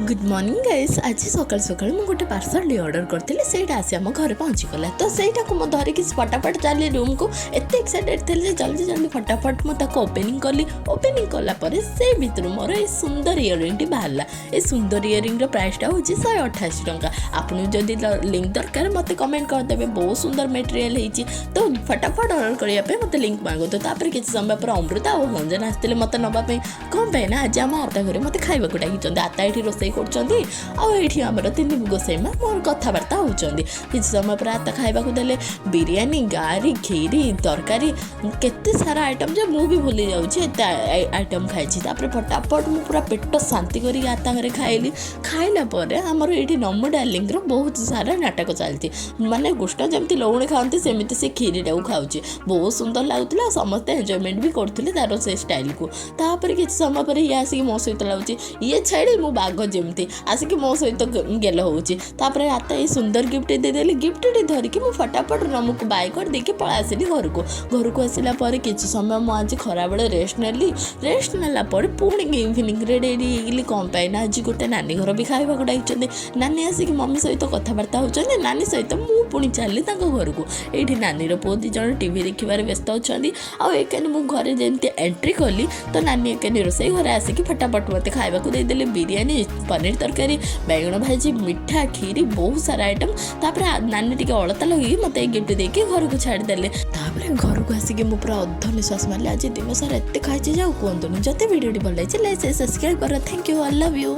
Good morning guys. ଆଜି ସକାଳୁ ସକାଳୁ ମୁଁ ଗୋଟେ ପାର୍ସଲଟି ଅର୍ଡ଼ର କରିଥିଲି। ସେଇଟା ଆସି ଆମ ଘରେ ପହଞ୍ଚିଗଲା। ତ ସେଇଟାକୁ ମୁଁ ଧରିକି ଫଟାଫଟ ଚାଲିଲି ରୁମ୍କୁ। ଏତେ ଏକ୍ସାଇଟେଡ଼ ଥିଲି ଯେ ଜଲ୍ଦି ଜଲ୍ଦି ଫଟାଫଟ ମୁଁ ତାକୁ ଓପେନିଂ କଲି। ଓପେନିଂ କଲା ପରେ ସେ ଭିତରୁ ମୋର ଏଇ ସୁନ୍ଦର ଇୟରିଂଟି ବାହାରିଲା। ଏ ସୁନ୍ଦର ଇୟରିଂର ପ୍ରାଇସ୍ଟା ହେଉଛି 188 ଟଙ୍କା। ଆପଣଙ୍କୁ ଯଦି ଲିଙ୍କ୍ ଦରକାର, ମୋତେ କମେଣ୍ଟ କରିଦେବେ। ବହୁତ ସୁନ୍ଦର ମେଟେରିଆଲ୍ ହେଇଛି। ତ ଫଟାଫଟ ଅର୍ଡ଼ର କରିବା ପାଇଁ ମୋତେ ଲିଙ୍କ୍ ମାଗନ୍ତୁ। ତାପରେ କିଛି ସମୟ ପରେ ଅମୃତା ଆଉ ରଞ୍ଜନ ଆସିଥିଲେ ମୋତେ ନେବା ପାଇଁ। କ'ଣ ପାଇଁ ନା ଆଜି ଆମ ଆତା ଘରେ ମୋତେ ଖାଇବାକୁ ଡାକିଛନ୍ତି। ଆତା ଏଇଠି ରୋଷେଇ କରୁଛନ୍ତି ଆଉ ଏଇଠି ଆମର ତିନି ଗୋସେଇ ମା ମୋର କଥାବାର୍ତ୍ତା ହେଉଛନ୍ତି। କିଛି ସମୟ ପରେ ଆତା ଖାଇବାକୁ ଦେଲେ ବିରିୟାନୀ, ଗାରି, କ୍ଷୀରି, ତରକାରୀ, କେତେ ସାରା ଆଇଟମ୍ ଯେ ମୁଁ ବି ଭୁଲି ଯାଉଛି, ଏତେ ଆଇଟମ୍ ଖାଇଛି। ତାପରେ ଫଟାଫଟ ମୁଁ ପୁରା ପେଟ ଶାନ୍ତି କରିକି ଆତା ଘରେ ଖାଇଲି। ଖାଇଲା ପରେ ଆମର ଏଇଠି ନମୁ ଡାର୍ଲିଂର ବହୁତ ସାରା ନାଟକ ଚାଲିଛି। ମାନେ କୃଷ୍ଣ ଯେମିତି ଲହୁଣୀ ଖାଆନ୍ତି, ସେମିତି ସେ କ୍ଷୀରିଟାକୁ ଖାଉଛି। ବହୁତ ସୁନ୍ଦର ଲାଗୁଥିଲା ଆଉ ସମସ୍ତେ ଏନ୍ଜୟମେଣ୍ଟ ବି କରୁଥିଲେ ତାର ସେ ଷ୍ଟାଇଲକୁ। ତାପରେ କିଛି ସମୟ ପରେ ଇଏ ଆସିକି ମୋ ସହିତ ଲାଗୁଛି। ଇଏ ଛାଡ଼ି ମୁଁ ବାଘ ଯେମିତି ଆସିକି ମୋ ସହିତ ଗେଲ ହେଉଛି। ତାପରେ ଆତା ଏଇ ସୁନ୍ଦର ଗିଫ୍ଟ ଦେଇଦେଲି। ଗିଫ୍ଟଟି ଧରିକି ମୁଁ ଫଟାଫଟ ନମୁକୁ ବାଇ କରିଦେଇକି ପଳେଇ ଆସିଲି ଘରକୁ। ଘରକୁ ଆସିଲା ପରେ କିଛି ସମୟ ମୁଁ ଆଜି ଖରାବେଳେ ରେଷ୍ଟ ନେଲି। ରେଷ୍ଟ ନେଲା ପରେ ପୁଣି ଇଭିନିଂରେ ରେଡ଼ି ହେଇଗଲି। କ'ଣ ପାଇଁ ନା ଆଜି ଗୋଟେ ନାନୀ ଘର ବି ଖାଇବାକୁ ଡାକିଛନ୍ତି। ନାନୀ ଆସିକି ମମି ସହିତ କଥାବାର୍ତ୍ତା ହେଉଛନ୍ତି। ନାନୀ ସହିତ ମୁଁ ପୁଣି ଚାଲିଲି ତାଙ୍କ ଘରକୁ। ଏଇଠି ନାନୀର ପୁଅ ଦୁଇ ଜଣ ଟିଭି ଦେଖିବାରେ ବ୍ୟସ୍ତ ଅଛନ୍ତି। ଆଉ ଏକାନି ମୁଁ ଘରେ ଯେମିତି ଏଣ୍ଟ୍ରି କଲି, ତ ନାନୀ ଏକାନି ରୋଷେଇ ଘରେ ଆସିକି ଫଟାଫଟ ମୋତେ ଖାଇବାକୁ ଦେଇଦେଲେ ବିରିୟାନୀ, ପନିର ତରକାରୀ, ବାଇଗଣ ଭାଜି, ମିଠା, କ୍ଷୀରି, ବହୁତ ସାରା ଆଇଟମ୍। ତାପରେ ନାନୀ ଟିକେ ଅଳତା ଲଗେଇକି ମୋତେ ଏଇ ଗିଫ୍ଟ ଦେଇକି ଘରକୁ ଛାଡ଼ିଦେଲେ। ତାପରେ ଘରକୁ ଆସିକି ମୁଁ ପୁରା ଅଧ ନିଶ୍ୱାସ ମାରିଲି। ଆଜି ଦିନ ସାରା ଏତେ ଖାଇଛି ଯେ ଆଉ କୁହନ୍ତୁନି। ଯଦି ଭିଡ଼ିଓଟି ଭଲ ଲାଗିଛି, ଲାଇକ୍, ସବସ୍କ୍ରାଇବ୍ କର। Thank you, I love you.